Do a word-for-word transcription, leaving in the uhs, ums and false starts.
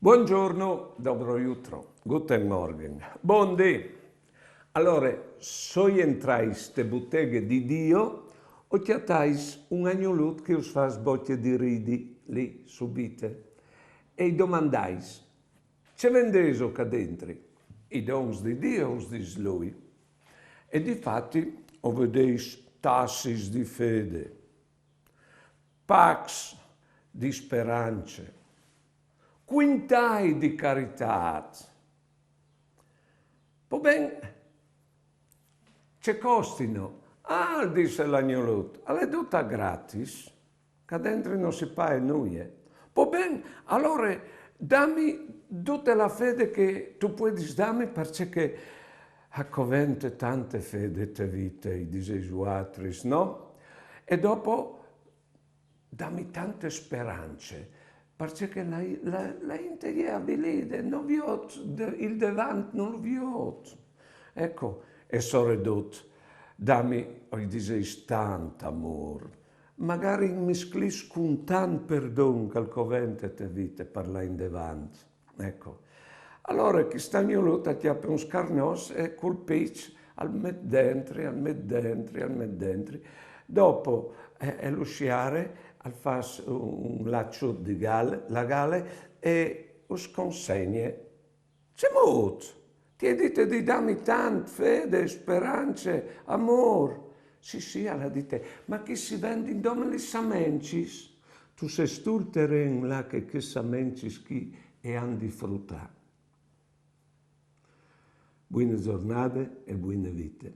Buongiorno, dobro jutro, guten Morgen, bundì. Alore, soi entrais te buteghe di Dio, o cjatais un agnolut che us fâs bocje di ridi, li, subite, e i domandais: Ce vendêso ca dentri? I dons di Dio, us dîs lui. E difati o vedês tassis di fede, pacs di sperance, cuintâi di caritât. Po ben, ce costino? Ah, al dîs l'agnolut, al è dut a gratis, ca dentri no si paie nuie. Po ben, alore dami dute la fede che tu puedis dami, parcè che a covente tante fede te vite, i disês vualtris, no? E dopo dami tante sperance, parcè che la, la, la int e je avilide, no viôt, de, il devant nol viôt. Eco, e soredut, dami, o i disês, tant amôr, magari immisclît cun tant perdon che al covente te vite par lâ indevant. Eco. Alore chest agnolut al cjape un scarnôs e cul piç al met dentri, al met dentri, al met dentri. Dopo, eh, e lu siare, al fâs un laçut di gale, la gale, e us consegne. Cemût? Ti ai dite di dami tant fede, sperance, amôr. Sì, sì, al à dite, ma chi si vendin dome lis samencis? Tu sês tu il teren là che chês samencis chi e àn di frutâ. Buine zornade e buine vite.